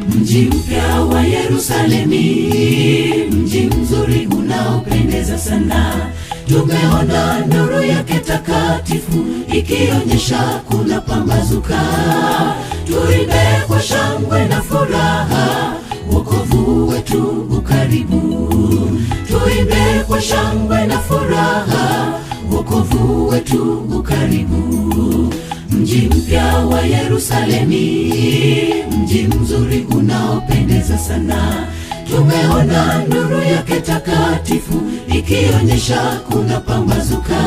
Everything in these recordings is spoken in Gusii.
Mji mpya wa Yerusalemi, mji mzuri unaopendeza sana. Tumeona nuru yake takatifu ikionyesha kuna pambazuka. Tuimbe kwa shangwe na furaha, wokovu wetu ukaribu. Tuimbe kwa shangwe na furaha, wokovu wetu ukaribu. Mji mpya wa Yerusalemi, mji mzuri unaopendeza sana. Tumeona nuru yake takatifu ikionyesha kuna pambazuka.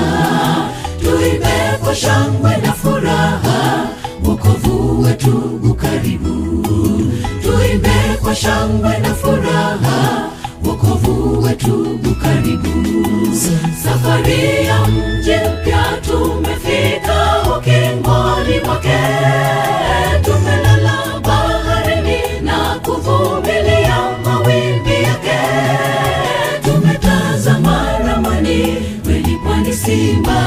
Tuimbe kwa shangwe na furaha, wokovu wetu ukaribu. Tuimbe kwa shangwe na furaha, wokovu wetu ukaribu. Safari ya mji mpya tumefika ukingoni mwake, tumelala baharini na kuvumilia mawimbi yake. Tumetazama ramani, kweli pwani simba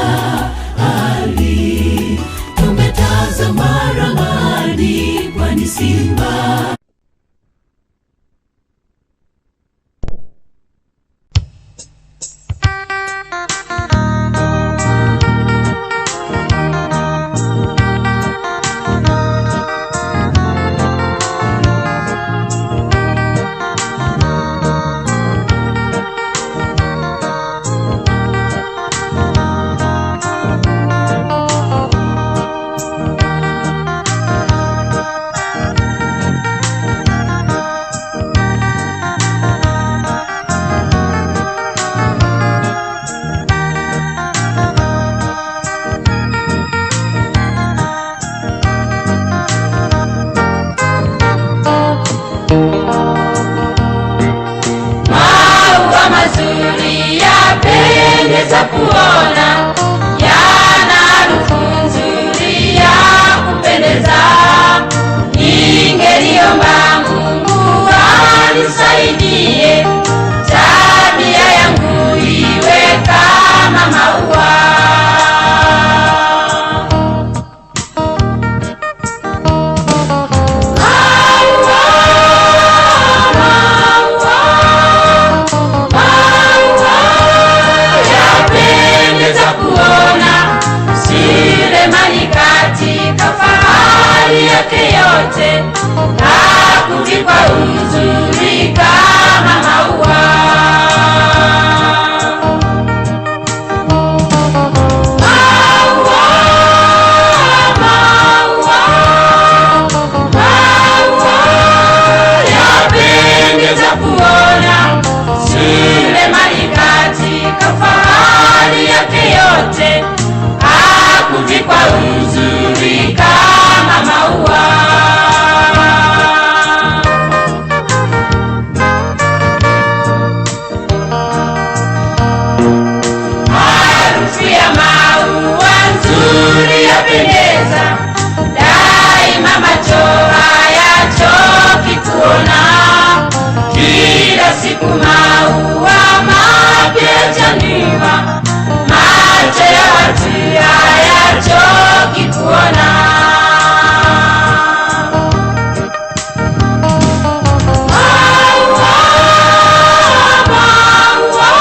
ali. Tumetazama ramani, pwani simba Maua mazuri yapendeza kuona, yana harufu nzuri ya kupendeza. Ningeliomba Mungu anisaidie, tabia yangu iwe kama maua. Maua, maua, maua yapendeza kuona, Sulemani katika fahari yake yote hakuvikwa uzuri kama maua. Maua, maua, maua yapendeza kuona, Sulemani katika fahari yake yote hakuvikwa uzuri kama maua. Harufu ya maua nzuri yapendeza, daima macho hayachoki kuona. Kila siku maua mapya yachanua, macho ya watu hayachoki kuona. Maua, maua,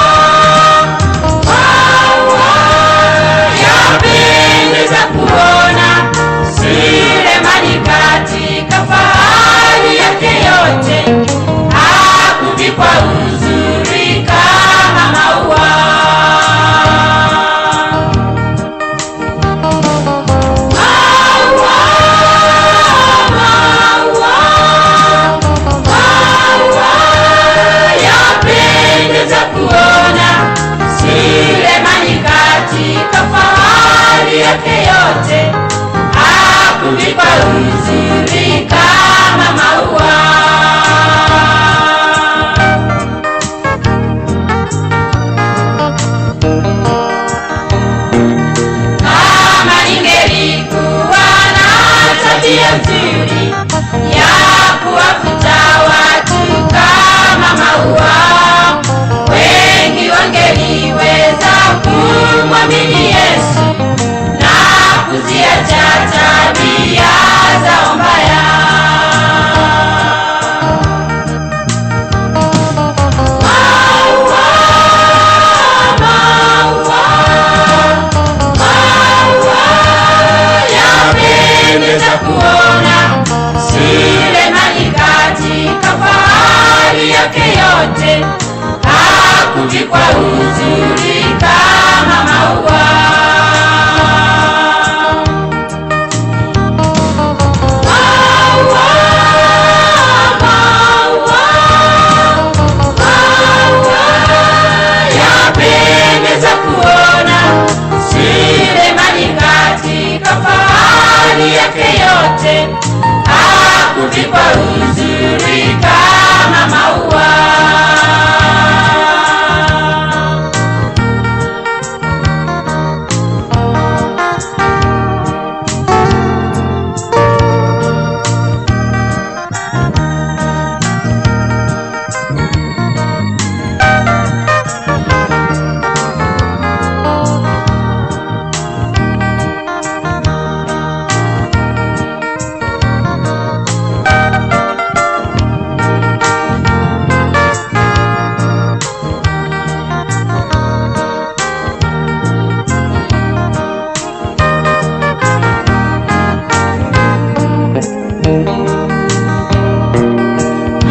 maua yapendeza kuona, Sulemani katika fahari yake yote hakuvikwa uzuri kama maua. Maua, maua, maua yapendeza kuona, Sulemani katika fahari yake yote hakuvikwa uzuri kama maua. Kama ningelikuwa na tabia nzuri ya kuwavuta watu kama maua, wengi wangeliweza kumwamini Yesu na kuziacha tabia zao mbaya. Hakuvikwa uzuri kama maua. Maua, maua, maua yapendeza kuona. Sulemani katika fahari yake yote hakuvikwa uzuri kama maua.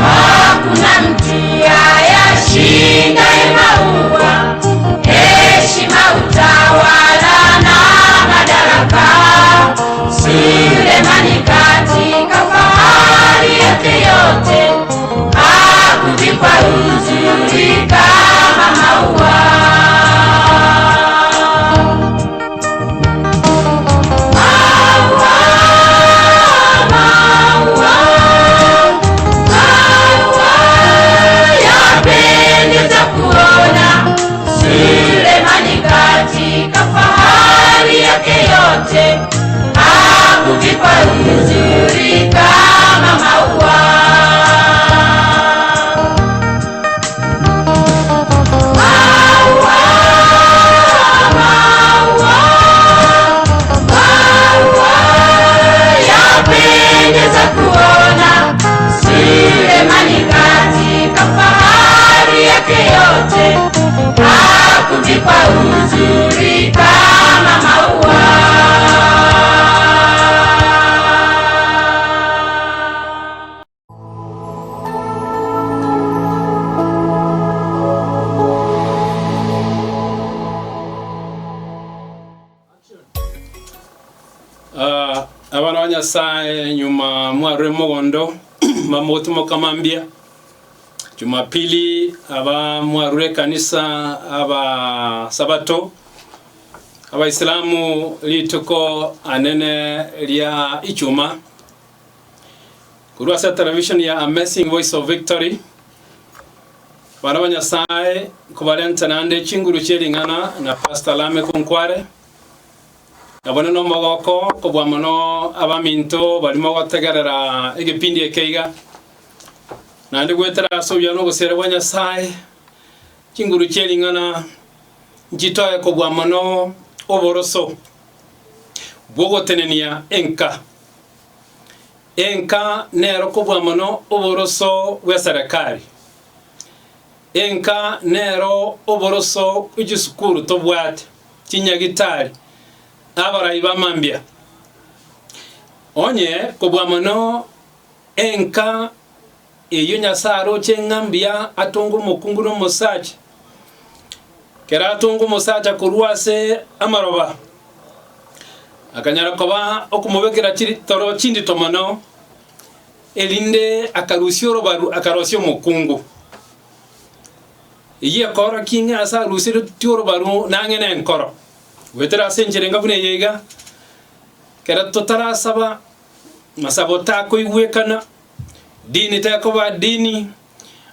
Hakuna mtu ayashindaye maua, heshima, utawala na madaraka. Sulemani katika fahari yake yote hakuvikwa uzuri kama maua. Maua, maua, maua yapendeza kuona. Sulemani katika fahari yake yote hakuvikwa uzuri kama maua. Maua, maua, maua yapendeza kuona. Sulemani katika fahari yake yote hakuvikwa uzuri kama maua. Ah, abana ba Nyasaye nyuma mwarure mogondo mamogotimoka mambia Jumapili aba mwarure ekanisa aba sabato Abaisilamu rituko anene ria ichuma korwa ase television ya Amazing Voice of Victory abana ba Nyasaye nkobarenta naende chinguru chie ring'ana na Pastor Lameck Onkware. Nabone nomogoko kobua mono abaminto baria mogotegerera egepindi eke iga, naende goetera ase obuya na ogoseera bwa Nyasae, chinguru chie ring'ana nchitoe kobua mono oboroso bw'ogotenenia enka. Enka nero kobua mono oboroso bw'eserekari. Enka nero oboroso bwe chisukuru tobwate, chinyagitari, na abarai b'amambia. Onye kobua mono enka eyio Nyasae aroche ng'a mbuya atonge omokungu na omosacha, ekero atonga omosacha korwa ase amaroba, akanyara koba okomobekera chitoro chindito mono, Erinde akarusia orobaru akarosia omokungu. Eyio ekoorokia ng'a ase aruseretie orobaru nang'e nenkoro. Goetera ase enchera enga buna eye iga, ekero totarasaba, masabo takoigwekana, dini tekoba dini,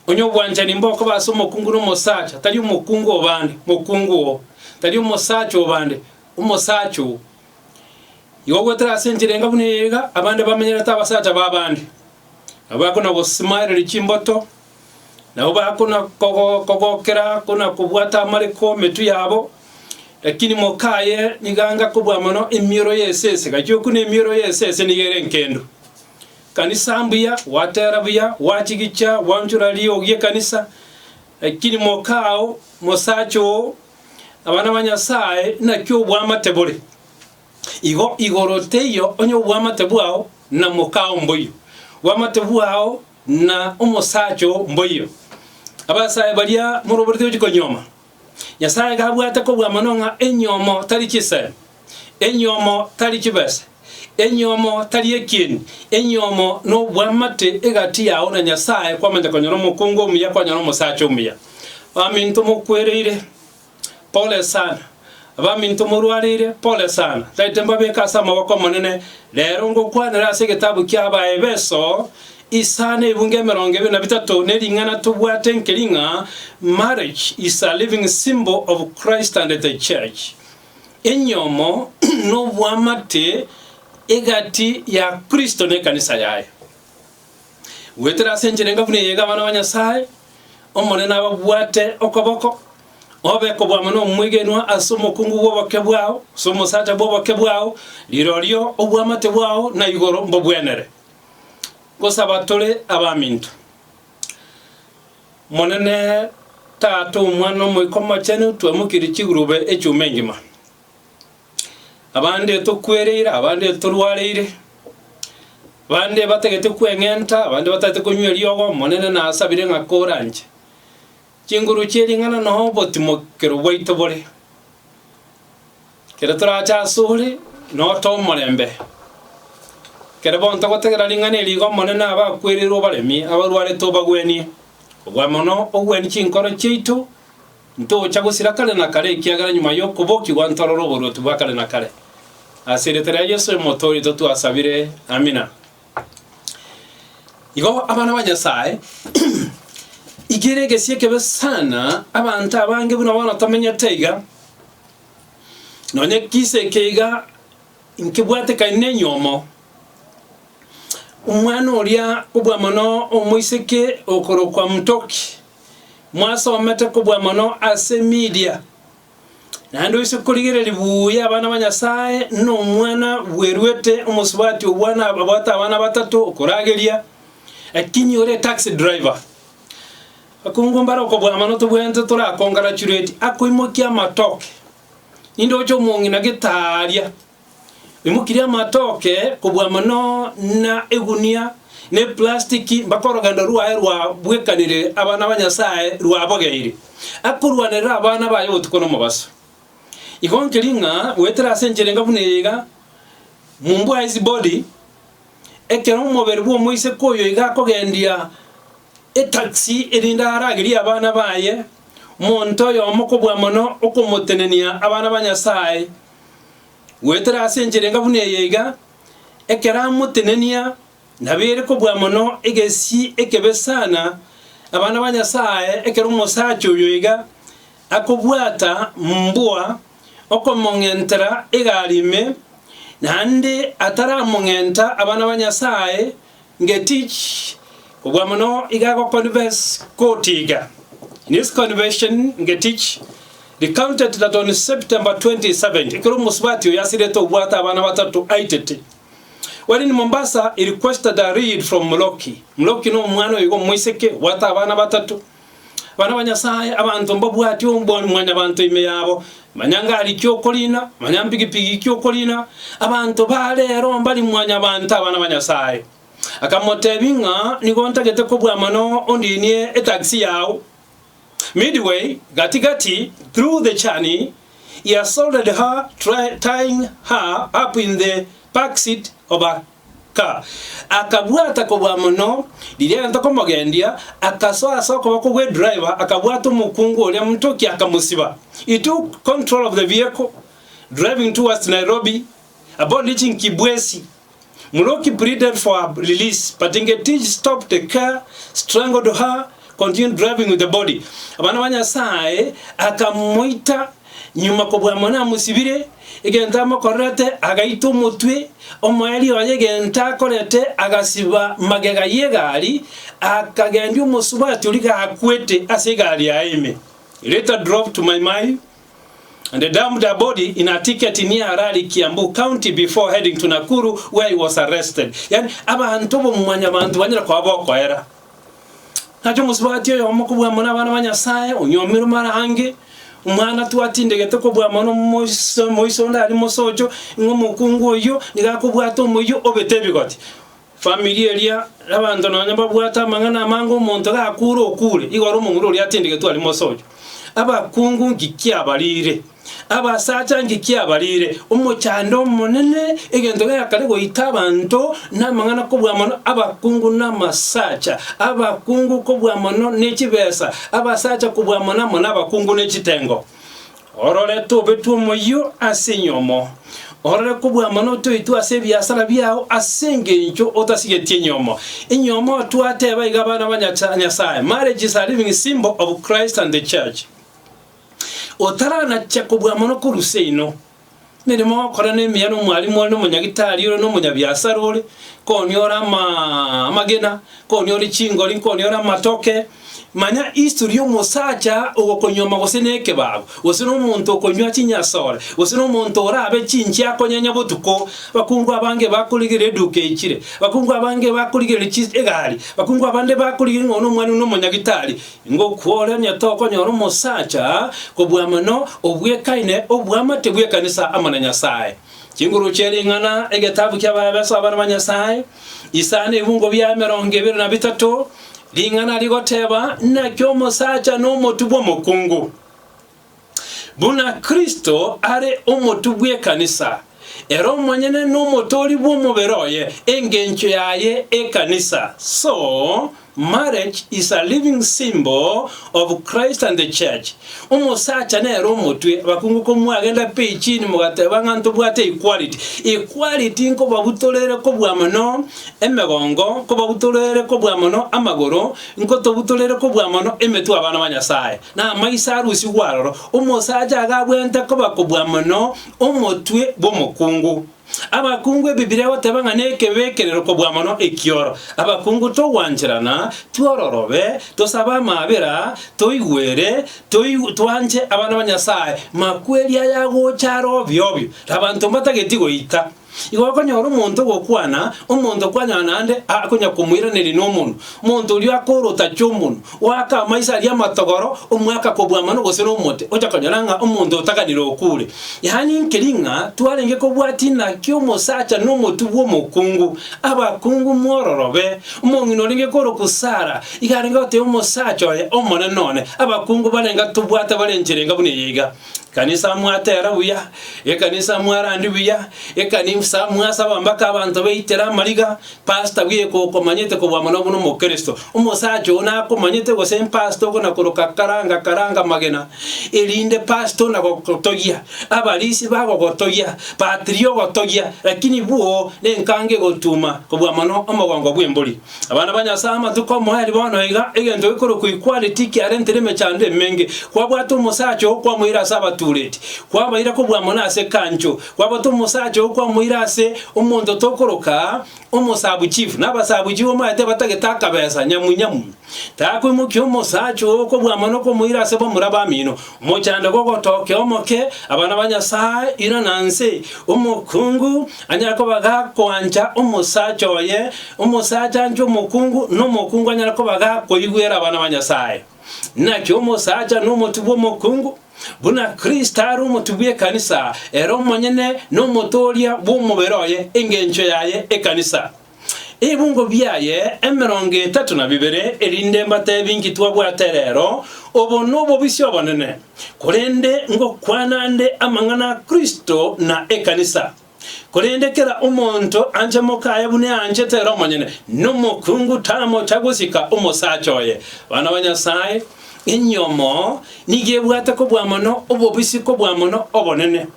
onye obwanchani mbokoba ase omokungu na omosacha, tari omokungu obande, mokungu oo, tari omosacha obande, omosacha oo. Igo goetera ase enchera enga buna eye iga, abande bamenyerete abasacha b'abande, nabo bakona gosimaereria chimboto, nabo bakona kogokera kona kobwata amareko emetwe yabo, lakini mokaye nigo anga kobua mono emioro y'esese, gachia okwo nemioro y'esese nigo ere enkendu. Kanisa mbuya, gwatera buya, gwachigicha, gwanchora riogi ekanisa, lakini mokao, mosacha oo, abana ba Nyasaye, naki obwamate bore. Igo igoro teiyo onye obwamate bwao na mokao mboiyo, obwamate bwao na omosacha oo mboiyo. Abasae baria moroborete gochia konyuoma, Nyasae gabwate kobua mono ng'a enyomo tari chisemi, enyomo tari chibesa, enyomo tari ekieni, enyomo nobwamate egati yao na Nyasae kwamanya konyora omokungu omuya kwanyora omosacha omuya. Baminto mokwereire, pole sana, abaminto morwareire, pole sana. Ntaete mbabeke ase amaboko Omonene, rero ngokwanera ase egetabu kia Abaefeso Isano ebunge 23 ne ring'ana tobwate nkeri ng'a marriage is a living symbol of Christ and the church. Enyomo nobwamate egati ya Kristo ne ekanisa yaye. Goetera ase enchera enga buna eye iga abana ba Nyasae, Omonene ababwate okoboko, obe kobwama nomwegenwa ase omokungu bw'oboke bwao, ase omosacha bw'oboke bwao, rirorio obwamate bwao na igoro mbobwenere. Gosaba tore abaminto. Monene Tata Omwana Omoika Omochenu twemokirie chigurube echuma engima. Abande tokwereire, abande torwareire, abande batagete kweng'enta, abande batagete konywa eriogo, Omonene nasabire ng'a koranche. Chinguru chie ring'ana noo obotimokero bwaito bore. Ekero torache asore, notoe omorembe. Ekero bono togotegera ring'ana eri iga Omonene abe akwereire obaremie, abarwarete obagwenie. Kobua mono ogwenie chinkoro chiaito, ntocha gosira kare na kare ekiagera nyuma y'okobokigwa ntorore oboruoti bwa kare na kare. Ase erieta ria Yeso Omotoori oito twasabire. Amina. Igo abana ba Nyasae, ikere egesie ekebe sana abanto abange buna bono tomenyete iga, Nonya ekisa eke iga nkebwatekaine nenyomo, omwana oria kobua mono omoiseke okorokwa Mtoki, mwasomete kobua mono ase media, naende oise korigereria buya abana ba Nyasaye na omwana bweruete omosubati obwana abwate abana batato okorageria, lakini ore etaxi driver. Akungu mbare okobua mono tobwenerete torakongratulate akoimokia amatoke. Nindoche omong'ina gete aaria, oimokirie amatoke kobua mono na egunia na eplastiki mpaka orogendo rwaye rwabwekanire abana ba Nyasaye rwabogeire. Akorwanerera abana baye obotuko na omobaso. Igo nkeri ng'a goetera ase enchera enga buna eye iga, Mumbua his body, ekero omobere bw'omoiseke oyo iga akogendia Etaxi erinde aragerie abana baye, omonto oyomo kobua mono okomotenenia abana ba Nyasae. Goetera ase enchera enga buna eye iga, ekero amotenenia, nabo ere kobua mono egesi ekebe sana abana ba Nyasae ekero omosacha oyo iga akobwata mbwa okomong'entera egari ime, naende ataramong'enta abana ba Nyasae Ngetich, kobua mono iga agoconverse kotiga. In his conversion, Ngetich recounted that on September 27, ekero omosubati oyo asirete obwate abana batato aitete. While in Mombasa, he requested a read from Mloki. Mloki nomwana oyo iga omoiseke obwate abana batato. Abana ba Nyasae, abanto mbabwati mwanyabanto ime yabo, manya ngari ki okorina, manya mpigipigi ki okorina, abanto ba rero mbari mwanyabanto abana ba Nyasae. Akamotebia ng'a nigo ntagete kobua mono ondinie etaxi yao. Midway, gati gati, through the journey, he assaulted her, tying her up in the back seat of a Ka akabwata kobua mono, riria agenta komogendia, akasoa ase okoboko gwe driver, akabwata omokungu oria mtoki akamosiba. He took control of the vehicle, driving towards Nairobi. Upon reaching Kibwezi, Muroki pleaded for her release, but Ngetich stopped the car, strangled her, continued driving with the body. Abana ba Nyasae akamoita Nyuma kobua mono amosibire, egento amokorerete agaita omotwe, omoerio oye egento akorete agasiba magega y'egari, akagendia omosubati oria gakwete ase egari yaye ime. He later drove to Mai Mahiu and dumped her body in a ticket near Harari, Kiambu County before heading to Nakuru where he was arrested. Yaani abanto bomwanyabanto banyare koba bokoera. Nache omosubati oyomo kobua mono abana ba Nyasae, onyomirwe mara ange, omwana twatindegete kobua mono moiso moiso onde aria mosocho, ng'a omokungu oyio nigo akobwata omoyio obete ebigoti. Famiri eria, abanto nonya mbabwate amang'ana amange omonto gakure okure, igoro omong'ina oria atindegetwe aria mosocho. Abakungu nki kiabarire? Abasacha nki kiabarire? Omochando omonene, egento geakare goita abanto, namang'ana kobua mono abakungu namasacha, abakungu kobua mono ne chibesa, abasacha kobua mono amo nabakungu ne chitengo. Orore tobetwe omoyio ase enyomo, orore kobua mono toitwe ase ebiasara biao ase engencho otasigetie enyomo. Enyomo twateba iga abana ba Nyasae, marriage is a living symbol of Christ and the church. Otaranacha kobua mono korwa seino, emeremo ogokora nemiya na omwalimu ore na omonyagitari ore na omonyabiasara ore, nkooni ore ama amagena, nkooni ore chingori, nkooni ore amatoke, manya history y'omosacha ogokonyuoma gose na ekebago, gose na omonto okonywa chinyasore, gose na omonto orabe chinchi akonyenya botuko. Abakungu abange bakorigereria eduka echire, abakungu abange bakorigereria chi egari, abakungu abande bakorigereria ng'a oyo nomwana na omonyagitari. Ngokwore onye tokonyora omosacha kobua mono obwekaine obwamate bw'ekanisa amo na Nyasae. Chinguru chie ring'ana, egetabu ki'Abaefeso abana ba Nyasae, isano ebungo bia 23, ring'ana rigoteba, Naki omosacha nomotwe bw'omokungu, buna Kristo are omotwe bw'ekanisa, ere omonyene nomotoori bw'omobere oye, engencho yaye ekanisa. So, marriage is a living symbol of Christ and the church. Omosacha nere omotwe, abakungu komwagenda page mogateba ng'a ntobwate equality. Equality nkobabutorere kobua mono emegongo, nkobabutorere kobua mono amagoro, nkotobutorere kobua mono emetwe abana ba Nyasaye. Na amaiso arusigwe aroro. Omosacha agabwente koba kobua mono omotwe bw'omokungu. Abakungu Ebibilia egoteba ng'a nekebekerero kobua mono ekioro. Abakungu togwancherana, twororobe, tosabe amaabera, toigwere, toi twanche abana ba Nyasae, makweri aya agocha are obio obio, abanto mbatageti goita. Igo okonyora omonto ogokwana, omonto kwanyora naende akonya komoiraneria nomonwa. Omonto oria akorotacha omonwa, oaka amaiso aria amatogoro, omwaka kobua mono gose nomote, ocha konyora ng'a omonto otaganire okure. Yaani nkeri ng'a twarenge kobwatia naki omosacha nomotwe bw'omokungu, abakungu mwororobe. Omong'ina orenge korokwa Sara, iga arenge gotebia omosacha oye, Omonene one, abakungu barenga tobwate bare enchera enga buna eye iga. Ekanisa mwatera buya, ekanisa mwarandi buya, ekanisa mwasaba mpaka abanto baitere amariga, pastor bweka okomanyete kobua mono buna omokristo. Omosacha oo nakomanyete gose mpastor okona koroka karanga karanga magena, erinde pastor ona gogotogia, abarisia bagogotogia, patri ogotogia, lakini bwoo nenkanga egotuma kobua mono omogongo bw'embori. Abana ba Nyasae amatuko omoerio bono iga, egento gekorokwa equality kiarentire emechando emenge. Kwabwata omosacha oo kwamoira ase abatureti, kwabaira kobua mono ase ekancho, kwabwata omosacha oo kwamoira ase omonto tokoroka omosabu chief, na abasabu chief omanyete batagete akabesa nyamu nyamu. Takoimokia omosacha oo kobua mono komoira ase bamura bamino. Omochando gogotokia omoke, abana ba Nyasae, irana nse, omokungu anyare koba gakoancha omosacha oye, omosacha anche omokungu, na omokungu anyare koba gakoigwera abana ba Nyasae. Naki omosacha nomotwe bw'omokungu, buna Kristo are omotwe bw'ekanisa, ere omonyene nomotooria bw'omobere oye, engencho yaye ekanisa. Ebungo biaye 32, erinde mbatebi inki twabwate rero, obo nobobisi obonene, korende ngokwana nde amang'ana a Kristo na ekanisa. Korende kera omonto anche mokaye buna eanchete ere omonyene, na omokungu tamocha gosika omosacha oye. Abana ba Nyasae, enyomo nigo ebwate kobua mono obobisi kobua mono obonene.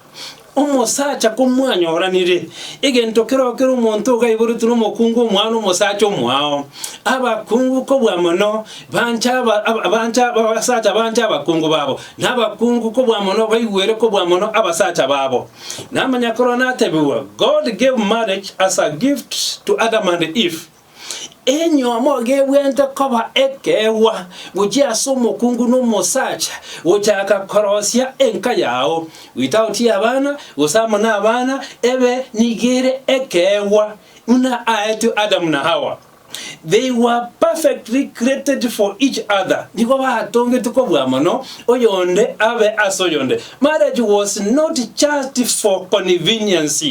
Omosacha komwanyoranire, egento keroo kere omonto ogaiboretwe nomokungu omwana omosacha omwao. Abakungu kobua mono banche aba banche abasacha banche abakungu babo, na abakungu kobua mono baigwere kobua mono abasacha babo. Namanya korwa natebigwa, God gave marriage as a gift to Adam and Eve. Enyomo gebwente koba ekeegwa gochia ase omokungu na omosacha gochaka korosia enka yao, without abana gose amo nabana, ebe nigo ere ekeegwa buna aetwe Adamu na Hawa. They were perfectly created for each other, nigo batongetwe kobua mono oyonde abe ase oyonde. Marriage was not just for convenience.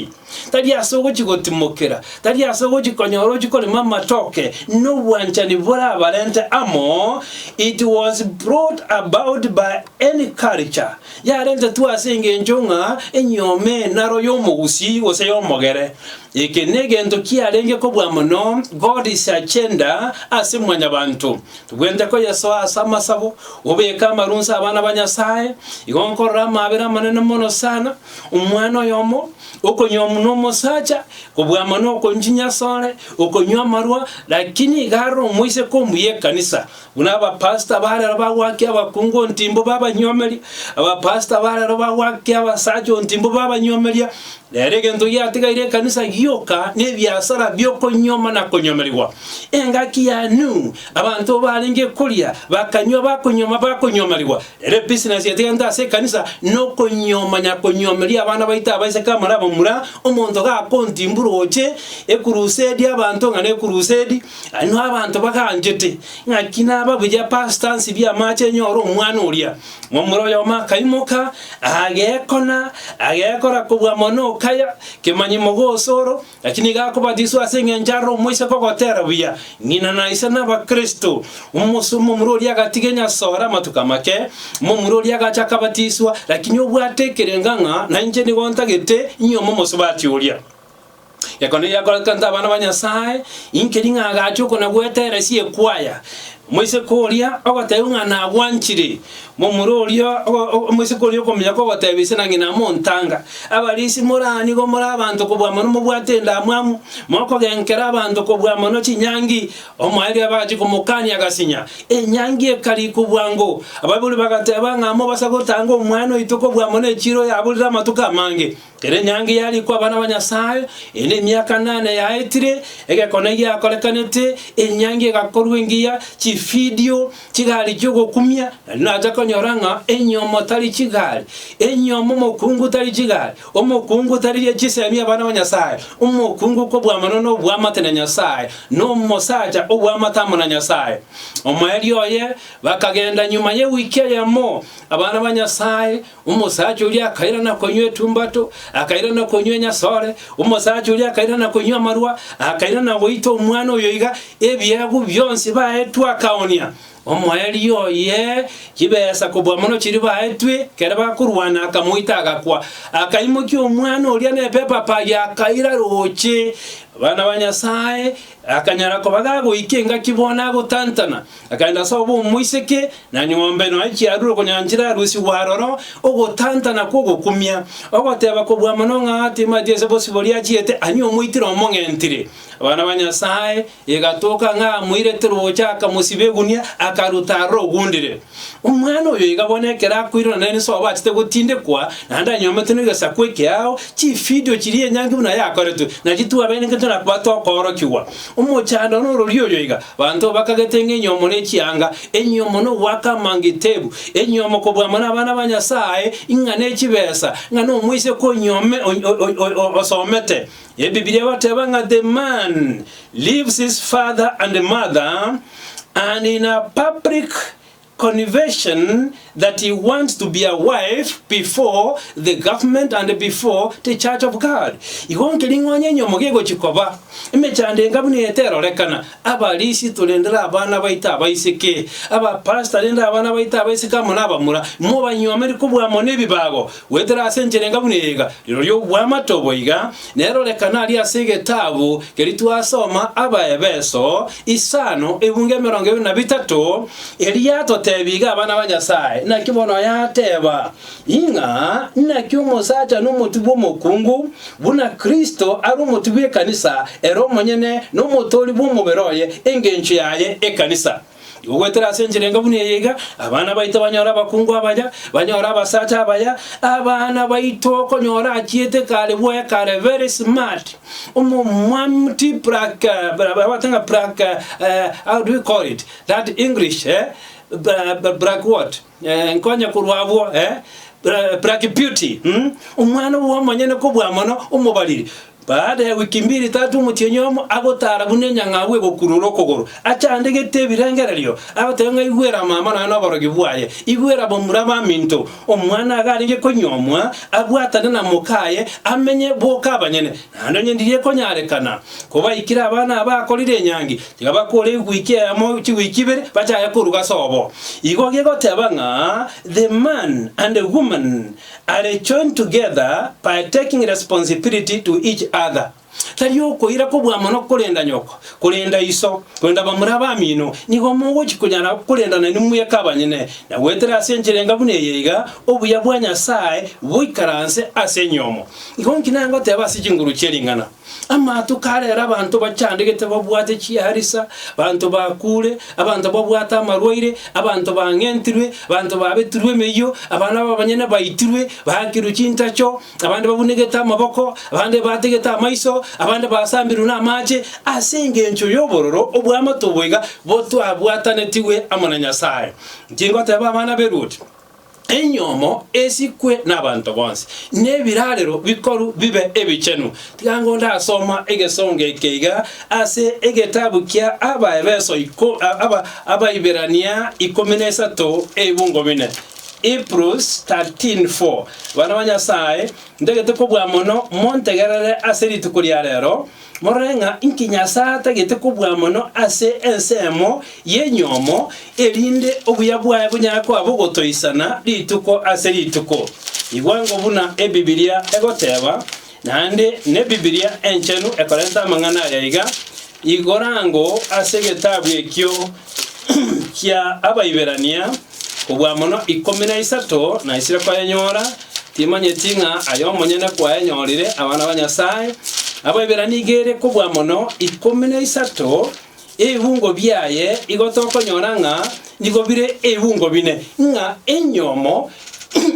Tari ase ogochia gotimokera, tari ase ogochia konyora ochie korema amatoke, nobwanchani borabarente amo, it was brought about by any culture, yarentetwe ase engencho ng'a enyiomo enaro y'omogusii gose y'omogere. Eke negento kiarenge kobua mono God's agenda ase mwanyabanto. Tobwenerete koyesoa ase amasabo, obeke amarunso abana ba Nyasae, igo nkorora amaabera amanene mono sana, omwana oyomo, okonywa buna omosacha, kobua mono okonywa chinyasore, okonywa amarwa, lakini iga arore omoiseke omuya ekanisa, buna abapastor ba rero bagoakia abakungu ontimbu babanywomeria, abapastor ba rero bagoakia abasacha ontimbu babanywomeria, rero egento giatigaire ekanisa gioka na ebiasara biokonyuoma na konywomerigwa. Engaki ya Nuhu, abanto barenge koria, bakanywa, bakonyuoma, bakonywomerigwa. Ere ebusiness yatigarete ase ekanisa nokonyuoma nyakonyuomeria abana baito abaiseke amo nabamura, omonto gakontimbura oche ekurusedi abanto ng'a nekurusedi, aye abanto baganchete, ng'aki nababuya pastor nsibie amache nyore omwana oria. Momura oyomo akaimoka, agekona, agekora kobua mono okaya, kemanyi mogosoro, Lakini iga akobatiswa ase engencho are omoiseke ogotera buya, ng'ina na ise n'Abakristo. Omomura oria agatiga enyasore amatuko amake, omomura oria agacha akabatiswa, lakini obwate ekerenga ng'a nainche nigo ntagete inyuome omosubati oria. Gekone giakorekana abana ba Nyasae, inkeri ng'a agacha okona gwetera ase ekwaya. Omoiseke oria ogotebiwa ng'a nagwanchire, momura oria omoiseke oria okomenya kogotebia ise na ng'ina montanga. Abarisia more nigo more abanto kobua mono mobwate endamwamu, mokogenkera abanto kobua mono chinyangi. Omoerio abagachia komokania agasinya, enyangi ekarikwa bwango. Abaibori bagateba ng'a mobasa gotanga omwana oito kobua mono echiiro yaborire amatuko amange. Kera enyangi yarikwa abana ba Nyasae, eye nemiaka nane yaetire, egekone giakorekanete, enyangi egakorwa engiya, chifidio, chigari chi'ogokumia, naende nacha konyora ng'a enyomo tari chigari, enyomo omokungu tari chigari, omokungu tari chisemi abana ba Nyasae, omokungu kobua mono nobwamate na Nyasae, na omosacha obwamate amo na Nyasae. Omoerio oye bakagenda nyuma y'ewiki eyemo, abana ba Nyasae, Omosacha oria akairana konywa etumbato, akairana konywa enyasore, omosacha oria akairana konywa amarwa, akairana goita omwana oyo iga, ebiegwa bionsi baetwe akaonia. Omoerio oye chibesa kobua mono chiria baetwe, ekero bakorwana akamoita agakwa. Akaimokia omwana oria nepepapari akaira roche. Abana ba Nyasae, akanyara koba gagoika engaki bono agotantana. Akaenda ase obo omoiseke, na nyomba nonya chiarure konyora nchirarusigwe aroro, ogotantana kw'ogokumia, ogoteba kobua mono ng'a timanyeti ase bosibori achiete, anywe omoitire omong'entire. Abana ba Nyasae, egatoka ng'a amoirete roche akamosiba egunia, akaruta aroro ogundire. Omwana oyo iga bono ekero akoirana nere sobo achete gotindekwa, naende anyomete negesaku ekeao, chifidio chiria enyangi buna yakoretwe, nachi twabeire nkentwe nakoba tokoorokigwa. Omochando norori oyo iga, Abanto bakagete ng'a enyomo nechianga, enyomo nogoaka amangitebu, enyomo kobua mono abana ba Nyasae, ing'a nechibesa, ng'a nomoiseke onyome osomete. Ebibilia egoteba ng'a the man leaves his father and mother and in a public Conversion that he wants to be a wife before the government and before the church of God. Igo nkeri ng'onye enyomo gegochi koba. Emechando enga buna eye terorekana. Abarisia torendere abana baito abaiseke, abapastor rende abana baito abaiseke amo nabamura, mobanyuomeri kobua amo nebibago, goetera ase enchera enga buna eye iga. Rirorio obwamate obo iga nerorekana aria ase egetabu keria twasoma Abaebeso isano ebungo 23, Erio yatotebia iga abana ba Nyasae, naki bono yateba, ing'a naki omosacha nomotwe bw'omokungu, buna Kristo are omotwe bw'ekanisa, ere omonyene nomotoori bw'omobere oye, engencho yaye ekanisa. Igo goetera ase enchera enga buna eye iga, abana baito banyore abakungu abaya, banyore abasacha abaya, abana baito okonyora achiete kare bwoye kare very smart, omomwamti black, bagote ng'a black how do we call it, that English eh, black what, nkonye korwa abwo eh, black beauty, omwana obo omonyene kobua mono omobariri. Baada ya wiki mbiri tatu omotienyi omo agotara buna enyang'au egokurura okogoro, achandegete ebirengererio, agoteba ng'a igwera mama nonya noborogi bwaye, igwera bomura baminto. Omwana iga arenge konyuomwa, abwatane na mokaye, amenye boka abanyene. Naende onye ndiria ekonyarekana, kobaikire abana aba bakorire enyangi, tiga bakore ewiki eyemo chiwiki ibere, bachake koruga sobo. Igo gegoteba ng'a the man and the woman are joined together by taking responsibility to each other. Tari okoira kobua mono korenda nyoko, korenda iso, korenda bamura bamino, nigo mogochi konyara korendana inwe mweka abanyene, na goetera ase enchera enga buna eye iga, obuya bwa Nyasae boikaranse ase enyomo. Igo nki nangoteba ase chinguru chie ring'ana? Amatuko arero abanto bachandegete babwate chiarisa, abanto bakure, abanto babwate amarwaire, abanto bang'entirwe, abanto babetirwe emeyio, abana b'abanyene baitirwe, baakirwe chintacho, abande babunegete amaboko, abande bategete amaiso, abande basambirwe namache, ase engencho y'obororo obw'amato boiga botwabwatanetigwe amo na Nyasae. Inche ngoteba abana b'eruoti, Enyomo esikwe nabanto bonsi, na ebirarero bikoru bibe ebichenu. Tiga ngo ndasoma egesongo eke iga ase egetabu kia Abaefeso iko, aba, Abaiberania ikomi na isato ebibungo bine, Hebrews 13:4. Abana ba Nyasae, ntagete kobua mono montegerere ase rituko ria rero, Morore ng'a inki Nyasae atagete kobua mono ase ensemo y'enyomo, erinde obuya bwaye bonyare koba bogotoisana rituko ase rituko. Igwa ango buna Ebibilia egoteba, naende n'Ebibilia Enchenu ekorenta amang'ana aya iga, Igora ango ase egetabu ekio kia Abaiberania, kobua mono 13, naisire koyenyora, Timanyeti ng'a aye omonyene kwayenyorire abana ba Nyasae, Abaibirania iga ere kobua mono 13, ebibungo biaye igo tokonyora ng'a nigo bire ebibungo bine, ng'a enyomo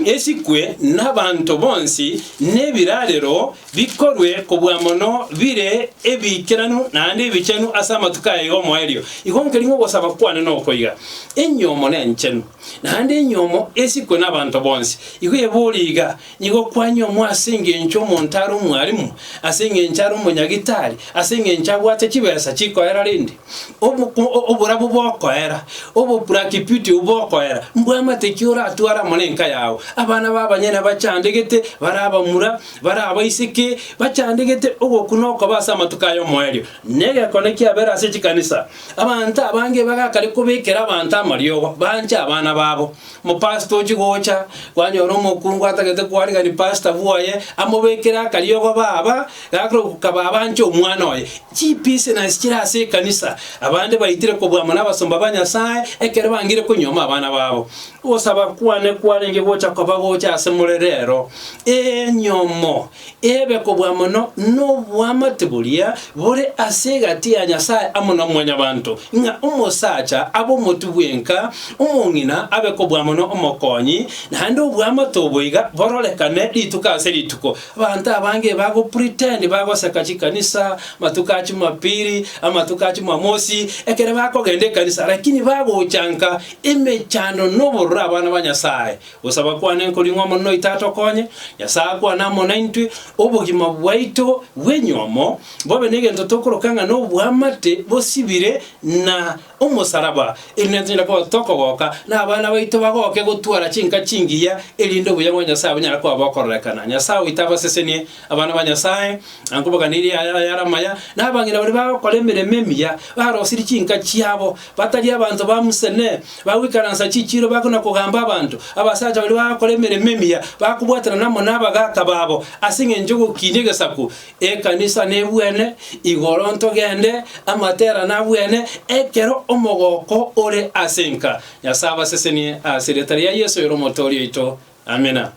esikwe nabanto bonsi, nebirarero bikorwe kobua mono bire ebiikeranu naende ebichenu ase amatuko aya iga omoerio. Igo nkeri ng'a ogosaba kwane nokoiga, enyomo nenchenu. Naende enyomo esikwe nabanto bonsi. Igo ebori iga, nigo kwanyomwa ase engencho omonto are omwalimu, ase engencho are omonyagitari, ase engencho abwate chibesa chikoera rende? Oborabu bokoera, oboplakipiti obwo bokoera, mbwamate ki oratware amo nenka yao? Abana b'abanyene bachandegete, bare abamura, bare abaiseke, bachandegete ogokuna okoba ase amatuko aya omoerio. Negekone kiabere ase chikanisa. Abanto abange bagakare kobekera abanto amariogo, banche abana babo. Omopastor ochia gocha, kwanyora omokungu atagete kwarigania pastor bwoye, amobekere akariogo baba, gakoroka baba anche omwana oye. Chibusiness chire ase ekanisa, abande baitire kobua amo nabasomba ba Nyasae, ekero bangire konyuoma abana babo. Ogosaba kwane kwarenge gocha koba gocha ase more rero, enyomo Ebe kobua mono noboamate boria bore ase egati ya Nyasae amo na Mwanyabanto, ng'a omosacha abe omotwe bw'enka, omong'ina abe kobua mono omokonyi, naende oboamate obo iga bororekane rituko ase rituko. Abanto abange bagopretend bagoseka chikanisa, amatuko a Jumapili, amatuko a Jumamosi, ekere bakogenda ekanisa, lakini bagocha nka emechando nobororo abana ba Nyasae. Gosaba kwane nkoring'wa Omonene oito atokonye, Nyasae akwane amo naintwe, obogima bwaito bw'enywomo bobe negento tokoroka ng'a nobwamate bosibire na omosaraba, erinde tonyare koba tokogoka, na abana baito bagoke gotwara chinka chingiya, erinde obuya bwa Nyasae bonyare koba bokororekana. Nyasae oito abasesenie abana ba Nyasae, ankobaganirie aya ayare amaya, na abang'ina baria bagokora emeremo emiya, barosirie chinka chiabo, Batari abanto ba Musene, bagoikaransa chichiiro bakona-kogamba abanto, abasacha baria bagokora emeremo emiya, bakobwatanana amo nabagaaka babo, ase engencho y'ogokinia egesaku. Ekanisa nebwene, igoro ntogende, amatera nabwene, ekero omogoko ore ase enka. Nyasae abasesenie ase erieta ria Yeso oyore Omotooria oito. Amina.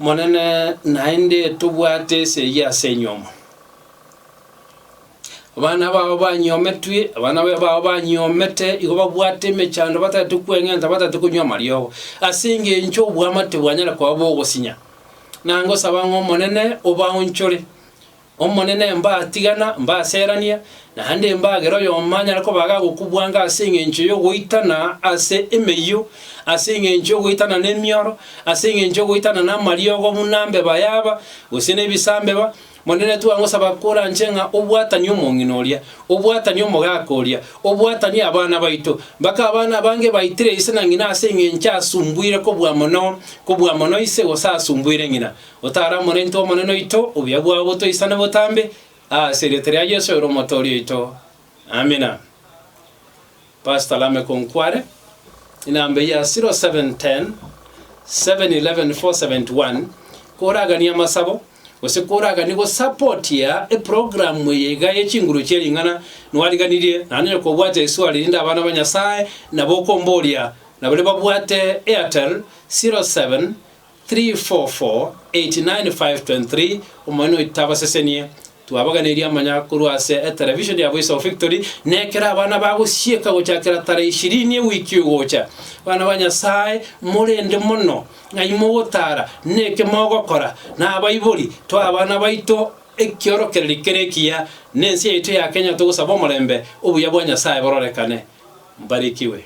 Monene naende tobwate esegi ase enyomo. Abana bao banyiometwe, abana bao banyiomete igo babwate emechando batagete kweng'enta batagete konywa amariogo, ase engencho obwamate bwanyara koba bogosinya. Na ngosaba ng'a Omonene obaonchore, Omonene mbatigana, mbaserania, naende mbagere oyomo anyare koba gagokubwanga ase engencho y'ogoitana ase emeyio, ase engencho y'ogoitana nemioro, ase engencho y'ogoitana namariogo buna mbeba yaba, gose nebisambeba. Monene twagosaba koranche ng'a obwatanie omong'ina oria, obwatanie omogaka oria, obwatanie abana baito, mpaka abana abange baitire ise na ng'ina ase eng'encho asumbuire kobua mono, kobua mono ise gose asumbuire ng'ina. Otara amo naintwe Omonene oito, obuya bwao botoisane botambe, ase erieta ria Yeso ere Omotoori oito. Amina. Pastor Lameck Onkware, enamba eye ya 0710 711 471, koraganie amasabo, gose koraganie gosapotia eprogramu eye iga ye chinguru chie ring'ana, nwariganirie, naende onye kobwate eswali rinde abana ba Nyasae, nabo okomboria, na baria babwate Airtel 07 344 89 523, Omonene oito abasesenie. Twabaganeirie amanya korwa ase etelevisheni ya Voice of Victory, na ekero abana bagosieka gochakera tarehe ishirini ewiki egocha. Abana ba Nyasae, morende mono ng'ai mogotara, neke mogokora, na abaibori, toe abana baito ekiorokererio kere ekiya, na ense yaito ya Kenya togosaba omorembe, obuya bwa Nyasae bororekane. Mbarikiwe.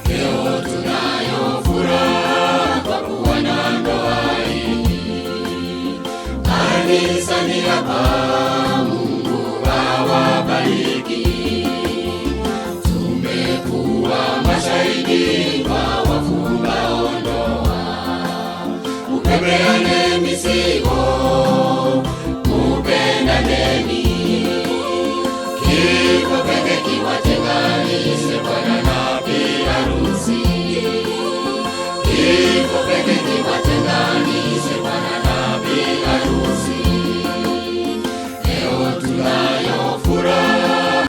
Leo tunayo furaha kwa kuwa na ndoa hii. Kanisani hapa Mungu awabariki. Tumekuwa mashahidi kwa wafungao ndoa. Ubebeane mizigo.